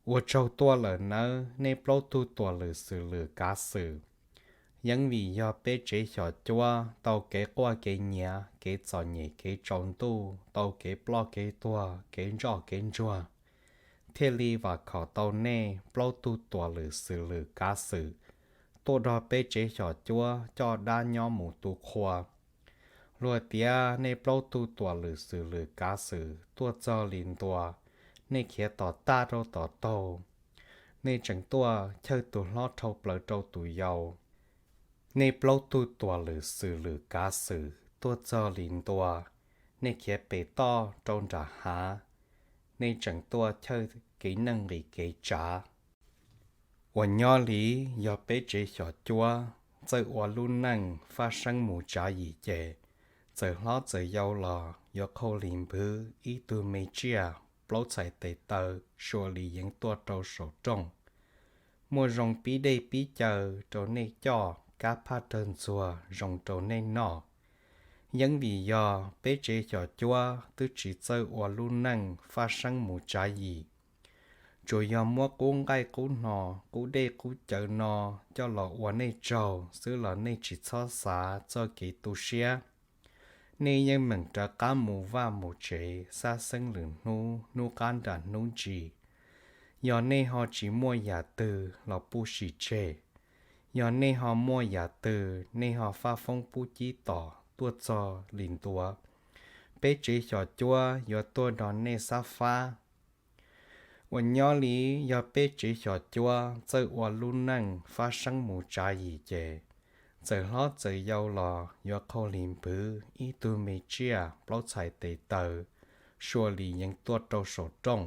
Ua tsaug tuaj lawm nawb nej plaub tug tuam lwm xwm lwm kav xwm. Yeeb vim yog peb tsev xyom cuab tau kev quaj kev nyiav, kev txom nyem kev tsaus ntuj, tau kev ploj kev tuag, kev ntsoj kev ntsuag, thiaj li vam khom tau nej plaub tug tuam lwm xwm lwm kav xwm tuaj nrog peb tsev xyom cuab coj dab nyob mus tu qhua. Luag tias nej plaub tug tuam lwm xwm lwm kav xwm tuaj txog li ntua, nej khiav tom tag rau tom taug, nej tseem tuaj chawj tus hlob dhau plaws rau tus yau. Nej plaub tug tuam lwm xwm lwm kav xwm tuaj txog li ntua, nej khiav pem toj rau nram hav, nej tseem tuaj chawj kev neej nqis kev tsav. Uas nyob li yog peb tsev xyom cuab txawj ua lub neej fab seeb mus tsav yim ces, txawm hlob txawm yau los yuav qhau hli npwv ib tug me tsiaj plaub txhais tes taw, sua li yeev tuaj rau saum rooj. Muaj zoo pib dej pib caw rau nej coj, kab phaj rawg ntxuag zoo rau nej noj. Yeeb vim yog peb tsev xyom cuab twb tsis txawj ua lub neej fab seeb mus tsav yim, tsuas yog muab qub nqaij qub hno, qub dej qub cawv no coj los ua nej tsaug xwb los nej tsis txhob xav txoj kev tu siab. Nej yeej meem rov qab mus vaj mus tsev xab xeeb lwm hnub, hnub qab nram hnub ntsis. Yog nej ho tsis muaj yam twg los pub sim tseg. Yog nej ho muaj yam twg, nej ho faj foob pub cib tom tuaj txog li ntua, peb tsev xyom cuab yuav tuaj nrog nej xab fab. Uas nyob li yog peb tsev xyom cuab txawj ua lub neej fab seeb mus tsav yim ces, txawm hlob txawm yau los yuav qhau hli npwv ib tug me tsiaj plaub txhais tes taw, sua li yeev tuaj rau saum rooj.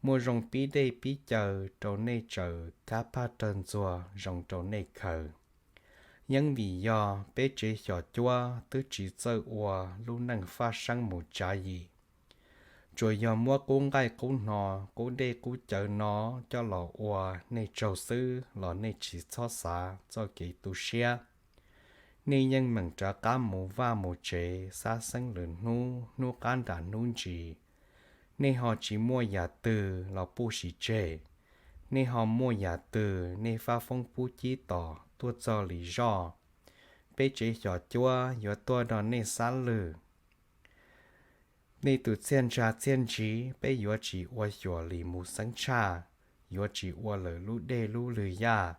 Muaj zoo pib dej pib caw rau nej tsaws, kab phaj rawg ntxuag zoo rau nej khaws. Yeeb vim yog peb tsev xyom cuab twb tsis txawj ua lub neej faj seeb mus tsav yim, tsuas yog muab qub nqaij qub hno, qub dej qub cawv no coj los ua nej tsaug xwb los nej tsis txhob xav txoj kev tu siab. Nej yeej meem rov qab mus vaj mus tsev xab xeeb lwm hnub, hnub qab nram hnub ntsis. Nej ho tsis muaj yam twg los pub sim tseg. Nej ho muaj yam twg, nej faj foob pub cib tom tuaj txog li zoj, peb tsev xyom cuab yuav tuaj nrog nej xab lwm. Nej tus txiaj ntsag txiaj ntsig peb yuav tsis ua xyuam li mus xeeb tshaj, yuav tsis ua lawm lub dej lub lwg yaj.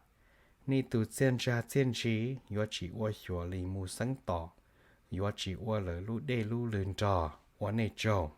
Nej tus txiaj ntsag txiaj ntsig yuav tsis ua xyuam li mus xeeb tom, yuav tsis ua lawm lub dej lub lwg nrog. Ua nej tsaug.